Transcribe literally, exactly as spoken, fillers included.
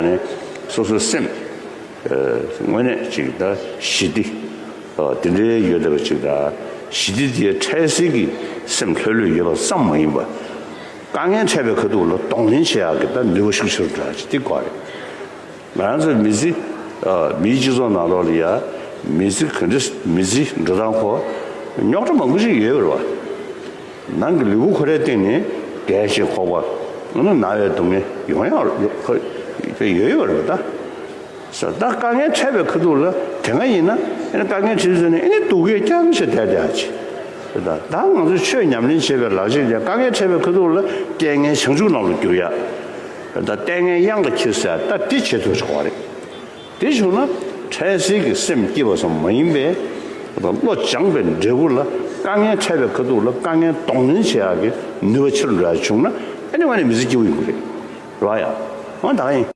ནི་སོ་སོའི་སེམས། ཨ། དངོས་གནས་ཅིག་ད་ཞི་བདེ། ཨ། དེ་འདྲའི་ཡོད་བསྡད་པ་ཅིག་དང་། ཞི་བདེ་དེ་འཕྲལ་སེལ་གྱི་སེམས་ལྷོད་ལྷོད་ཡོད་པ་ཙམ་མ་ཡིན་པ། དཀའ་ངལ་འཕྲད་པའི་ཁ་ཐུག་ལ་གདོང་ལེན་བྱེད་ཡག་གི་ད་ནུས་པ་ཤུགས་ཆེ་རུ་འགྲོ་ཡག་ཅིག་དེ་དགོས་རེད། ང་རང་ཚོའི་མི་ཚེ། ཨ། མིའི་སྤྱི་ཚོགས་ནང་ལོགས་ལ་ཡ། མི་ཚེ་ག་འདྲ། མི་ཚེ་འགྲོ་སྟངས་ཁོ་རྙོག་དྲ་མང་པོ་ཞིག་ཡོད་རེད་བ། ནང་གི་ལུས་པོ་ཁོ་རའི་སྟེང་ནས་རྒས་ཤིང་འཁོགས་པ། ཨ་ནི་ན་བའི་སྡུག་བསྔལ་ཡོང་ཡག་ཡོད་ཁོ་ཡོད་ཡོད་རེད་བ་ད། ས་ད་དཀའ་ངལ་འཕྲད་པའི་ཁ་ཐུག་ལ་དེ་སྔ་ཡིན་ན་ཨ་ནི་དཀའ་ངལ་འཕྲད་ཟེར་ནས་ཨ་ནི་སྡུག་སྐད་རྐྱང་བྱས་བསྡད་བསྡད་ཡག་ཅིག་ད་ད་ང་ཚོས་ཆོས་ཉམས་ལེན་བྱེད་པའི་ལག་ཆས་དེ་དཀའ་ངལ་འཕྲད་པའི་ཁ་ཐུག་ལ་རྐྱེན་ངན་བྱང་ཆུབ་ལམ་ལ་བསྒྱུར་ཡག་ད་ལྟས་ངན་གཡང་ལ་འཁྱེར་ཟེར་ཡག་ད་དེ་བྱེད་ཐུབ་ཆོག་པ་རེད། དེ་བྱུང་ན་འཕྲལ་སེལ་གྱི་སེམས་སྐྱིད་པ་ཙམ་མ་ཡིན་པའི་བློ་སྦྱངས་པའི་འབྲས་བུ་ལ། དཀའ་ངལ་འཕྲད་པའི་ཁ་ཐུག་ལ་དཀའ་ངལ་གདོང་ལེན་བྱེད་ཡག་གི་ནུས་པ་ཆེ་རུ་འགྲོ་ཡག་བྱུང་ན་ཨ་ནི་ང་ནི་མི་ཚེ་སྐྱིད་པོ་ཡོང་གི་རེད། རེད་བ་ཡ། འོ་ད་ཡིན།